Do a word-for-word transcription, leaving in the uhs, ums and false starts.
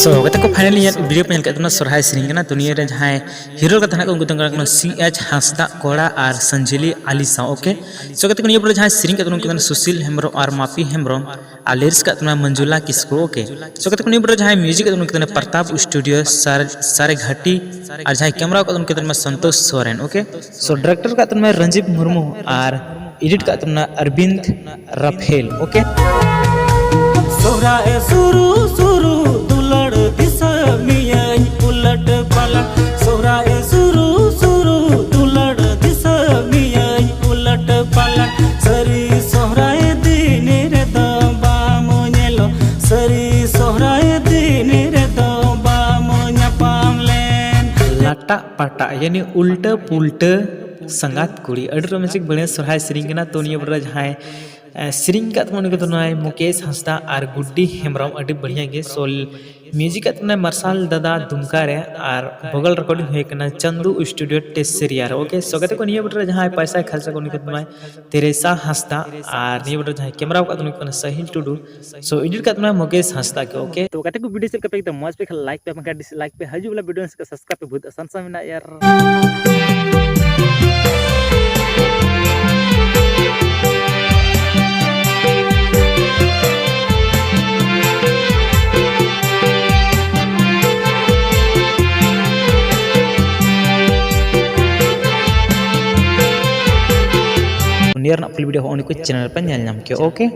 So ᱜᱟᱛᱮ ᱠᱚ, finally ᱤᱧᱟᱹᱜ video ᱯᱮ ᱧᱮᱞ ᱠᱮᱫ ᱛᱟᱵᱚᱱᱟ, ᱥᱚᱨᱦᱟᱭ ᱥᱮᱨᱮᱧ ᱠᱟᱱᱟ᱾ ᱛᱚ ᱱᱤᱭᱟᱹ ᱨᱮ ᱡᱟᱦᱟᱸᱭ hero ᱠᱟᱛᱷᱟ ᱱᱟᱜ ᱠᱚ, ᱩᱱᱠᱩ ᱫᱚ ᱠᱟᱱᱟ ᱠᱚ ᱥᱤ ᱮᱪ ᱦᱟᱸᱥᱫᱟ ᱠᱚᱲᱟ ᱟᱨ ᱥᱟᱱᱡᱷᱤᱞᱤ ᱟᱞᱤ ᱥᱟᱶ᱾ Okay, so ᱜᱟᱛᱮ ᱠᱚ, ᱱᱤᱭᱟᱹ ᱯᱚᱨᱮ ᱡᱟᱦᱟᱸᱭ ᱥᱮᱨᱮᱧ ᱠᱟᱛᱮ ᱩᱱᱠᱩ ᱫᱚ ᱥᱩᱥᱤᱞ ᱦᱮᱢᱵᱨᱚᱢ ᱟᱨ ᱢᱟᱯᱤ ᱦᱮᱢᱵᱨᱚᱢ, ᱟᱨ lyrics ᱠᱟᱛᱮ ᱢᱮᱱᱟᱜᱼᱟ ᱢᱚᱧᱡᱩᱞᱟ ᱠᱤᱥᱠᱩ᱾ Okay, so ᱜᱟᱛᱮ ᱠᱚ, ᱱᱤᱭᱟᱹ ᱯᱚᱨᱮ ᱡᱟᱦᱟᱸᱭ music ᱠᱟᱛᱮ ᱩᱱᱠᱩ ᱫᱚ ᱯᱨᱚᱛᱟᱯ studio ᱥᱟᱨ-, ᱥᱟᱨᱮᱜᱷᱟᱴᱤ, ᱟᱨ ᱡᱟᱦᱟᱸᱭ camera ᱠᱟᱛᱮ ᱩᱱᱠᱩ ᱫᱚ Santosh Soren. Okay, so director ᱠᱟᱛᱮ ᱢᱮᱱᱟᱜᱼᱟ ᱨᱟᱡᱤᱵ ᱢᱩᱨᱢᱩ ᱟᱨ edit ᱠᱟᱛᱮ ᱢᱮᱱᱟᱜᱼᱟ ᱚᱨᱵᱤᱱᱫ ᱨᱟᱯᱷᱮᱞ᱾ Okay, ᱥᱚᱦᱨᱟᱭ ᱥᱩᱨᱩ ᱥᱩᱨᱩ ᱫᱩᱞᱟᱹᱲ ᱫᱤᱥᱟᱹ ᱢᱤᱭᱟᱹᱧ ᱩᱞᱟᱹᱴ ᱯᱟᱞᱟᱴ᱾ ᱥᱚᱦᱨᱟᱭ ᱥᱩᱨᱩ ᱥᱩᱨᱩ ᱫᱩᱞᱟᱹᱲ ᱫᱤᱥᱟᱹ ᱢᱤᱭᱟᱹᱧ ᱩᱞᱟᱹᱴ ᱯᱟᱞᱟᱴ᱾ ᱥᱟᱹᱨᱤ ᱥᱚᱦᱨᱟᱭ ᱫᱤᱱ ᱨᱮᱫᱚ ᱵᱟᱢ ᱧᱮᱞᱚᱜ, ᱥᱟᱹᱨᱤ ᱥᱚᱦᱨᱟᱭ ᱫᱤᱱ ᱨᱮᱫᱚ ᱵᱟᱢ ᱧᱟᱯᱟᱢ ᱞᱮᱱ᱾ ᱞᱟᱴᱟᱜ ᱯᱟᱴᱟᱜ ᱭᱟᱱᱤ ᱩᱞᱴᱟᱹ ᱯᱩᱞᱴᱟᱹ ᱥᱟᱸᱜᱟᱛ ᱠᱩᱲᱤ, ᱟᱹᱰᱤ romantic ᱵᱟᱹᱲᱤᱡ ᱥᱚᱨᱦᱟᱭ ᱥᱮᱨᱮᱧ ᱠᱟᱱᱟ᱾ ᱛᱚ ᱱᱤᱭᱟᱹ ᱯᱚᱨᱮ ᱡᱟᱦᱟᱸᱭ ᱮ, ᱥᱮᱨᱮᱧ ᱠᱟᱫ ᱛᱟᱵᱚᱱᱟ ᱩᱱᱤ ᱠᱚᱫᱚ ᱱᱚᱜᱼᱚᱭ ᱢᱩᱠᱮᱥ ᱦᱟᱸᱥᱫᱟ ᱟᱨ ᱜᱩᱰᱰᱤ ᱦᱮᱢᱵᱨᱚᱢ, ᱟᱹᱰᱤ ᱵᱟᱹᱲᱤᱭᱟ ᱜᱮ᱾ So music ᱠᱟᱫ ᱛᱟᱵᱚᱱᱟᱭ ᱢᱟᱨᱥᱟᱞ ᱫᱟᱫᱟ ᱫᱩᱢᱠᱟ ᱨᱮ, ᱟᱨ vocal recording ᱦᱩᱭ ᱠᱟᱱᱟ ᱪᱟᱸᱫᱩ studio ᱴᱮᱥᱮᱨᱤᱭᱟ ᱨᱮ᱾ Okay, so ᱜᱟᱛᱮ ᱠᱚ, ᱱᱤᱭᱟᱹ ᱵᱚᱴ ᱨᱮ ᱡᱟᱦᱟᱸᱭ ᱯᱚᱭᱥᱟᱭ ᱠᱷᱚᱨᱪᱟ ᱠᱚ ᱩᱱᱤ ᱠᱚᱫᱚ ᱱᱚᱜᱼᱚᱭ ᱛᱮᱨᱮᱥᱟ ᱦᱟᱸᱥᱫᱟ, ᱟᱨ ᱱᱤᱭᱟᱹ ᱵᱚᱴ ᱨᱮ ᱡᱟᱦᱟᱸᱭ camera ᱠᱟᱫ ᱩᱱᱤ ᱠᱟᱱᱟ ᱥᱟᱦᱤᱞ ᱴᱩᱰᱩ᱾ So edit ᱠᱟᱫ ᱛᱟᱵᱚᱱᱟᱭ ᱢᱩᱠᱮᱥ ᱦᱟᱸᱥᱫᱟ ᱜᱮ᱾ Okay, ᱛᱚ ᱜᱟᱛᱮ ᱠᱚ, video ᱪᱮᱫ ᱞᱮᱠᱟ ᱯᱮ ᱠᱮᱫᱟ? ᱢᱚᱡᱽ ᱯᱮ ᱠᱷᱟᱱ like ᱯᱮ, ᱵᱟᱝᱠᱷᱟᱱ dislike ᱯᱮ᱾ ᱦᱤᱡᱩᱜ ᱵᱚᱞᱮ video ᱥᱟᱵᱥᱠᱨᱟᱭᱤᱵ ᱯᱮ ᱵᱷᱩᱞ ᱟᱥᱟᱱ ᱥᱟᱢ ᱢᱮᱱᱟᱜ ᱭᱟᱨ᱾ ᱱᱤᱭᱟᱹ ᱨᱮᱱᱟᱜ full video ᱦᱚᱸ ᱩᱱᱤ ᱠᱚ channel ᱨᱮᱯᱮ ᱧᱮᱞ ᱧᱟᱢ ᱠᱮᱭᱟ᱾ Okay,